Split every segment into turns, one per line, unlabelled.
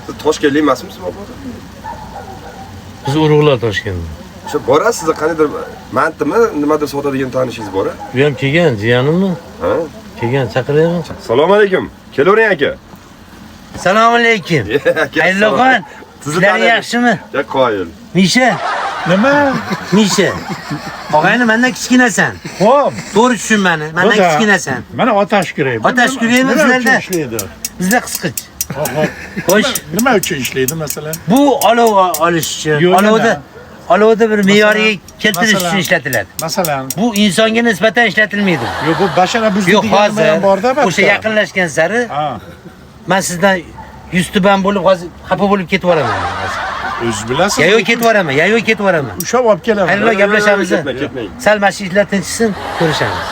Siz Toshkentlik emasmisiz, bobo?
Biz urug'lar Toshkentda.
O'sha borasiz, qandaydir mantimi, nimadir sotadigan tanishingiz bor a?
U ham kelgan, jiyanimmi?
Ha?
Kelgan, chaqiraymi?
Assalomu alaykum. Kelavering aka.
Assalomu alaykum.
Aka,
Xayrixon.
Sizni
Sizlar
taniyman.
yaxshimi?
Ya qoyil.
Misha,
Nima?
Misha. Og'ayni mendan kichkinasan.
Xo'p.
To'g'ri tushun meni. Mendan
Xo'ja.
kichkinasan.
Mana otash kerak.
Otash kerakmi
Nima uchun
sizlarda?
ishlaydi?
Bizda qisqich.
Xo'p.
Xo'sh,
Nima uchun ishlaydi masalan?
bu olov olish uchun,
Yo'q,
olovda
yana.
olovda bir me'yoriga keltirish
masalan.
uchun ishlatiladi.
Masalan,
Bu insonga nisbatan ishlatilmaydi.
yo'q bu bashara buzdi
Yo'q,
degan nima ham
hozir
borda albatta.
o'sha yaqinlashgan sari
Ha,
men sizdan yuz tuban bo'lib hozir xafa bo'lib ketib yuboraman. Hozir.
o'zingiz bilasiz.
Yayov ketib yuboraman, yayov ketib yuboraman.
Ushlab olib kelaman.
Xayrullo gaplashamiz.
Ketmang, ketmang.
Sal mana shu ishlar tinchsin, ko'rishamiz.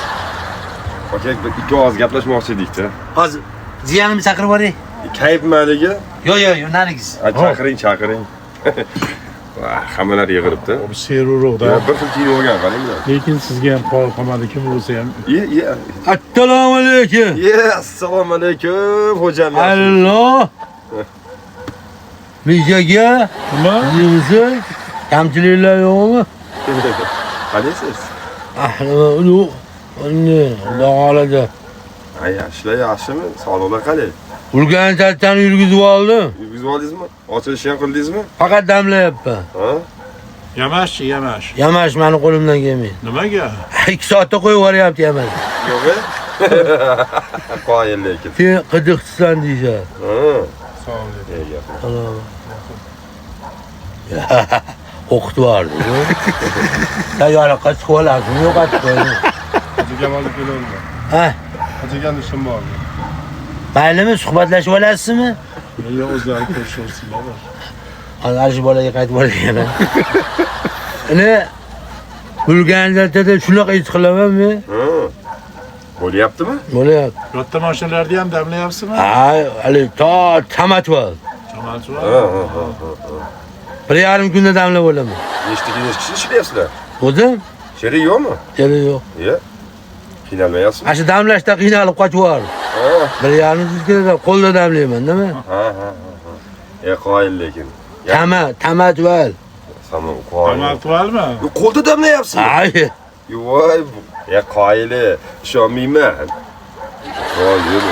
Aka, bir ikki og'iz gaplashmoqchi edik-da.
Hozir jiyanimni chaqirib yuboray.
Kayfmaligi?
Yo'q, yo'q, yo'q, narigisi.
Ha, chaqiring, chaqiring. Vah, hammalar yig'ilibdi.
Seruruqda.
Ya, bir xil kiyim olgan qaranglar.
Lekin sizga ham qoyil qolmadi, kim bo'lsa ham.
Ye, ye.
Assalomu alaykum.
Ye, assalomu alaykum, xo'jam.
Allo. Mishaga,
Nima?
yeymiz. Kamchiliklar yo'qmi?
Qalaysiz?
Ah, yo'q. Endi, Xudo xohlasa.
Ha, yaxshilar yaxshimi? Sog'liqlar qalay?
Ulkan charchani yurgizib oldim.
Yurgizib oldingizmi? Ochilishni ham qildingizmi?
Faqat damlayapman.
Ha?
Yamashchi, yamash.
Yamash mani qo'limdan kelmaydi.
Nimaga?
2 soatda qo'yib yuboryapti yamash.
Yo'q. Qoyil lekin.
Sen qiziqchisan deyishadi.
Ha.
Sog' bo'ling.
Ey, gap.
O'qitib yubordi. Sen yoriqqa chiqib olasizmi, yo'qotib qo'ydim.
Hojiga olib kelaverma.
Ha,
Hojiga ishim bor.
Maylimi, suhbatlashib olasizmi?
Yo'q, o'zlari ko'rishaversinlar.
Ana shu bolaga qaytib borgan. Ini Bulganlarda shunaqa ish qilaman men.
Ha. Bo'lyaptimi?
Bo'lyapti.
Katta mashinalarda ham damlayapsizmi?
Ha, hali to tamatval.
Chamanchi
Ha,
var.
ha, ha, ha.
1,5 kunda damlab olaman.
Nechta necha kishi ishlayapsizlar?
O'zim
Sherik yo'qmi?
kerak yo'q.
Ye. Qiynalmayapsizmi?
Ana shu damlashda qiynalib qochib yubordim.
Ha.
1,5 sutkada qo'lda damlayman, nima?
Ha, ha, ha. E, qoyil lekin.
Tama, tamatval.
Samon qoyil.
Tamatvalmi?
Qo'lda damlayapsizmi?
Ay,
Voy, ya qoyili, ishonmayman. Qoyil,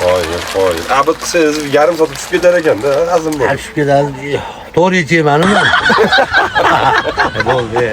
qoyil, qoyil. Abid qilsangiz yarim soatda tushib ketar ekanda, azim bo'lib.
tushib ketadi. To'g'ri ichaymanmi? Bo'ldi.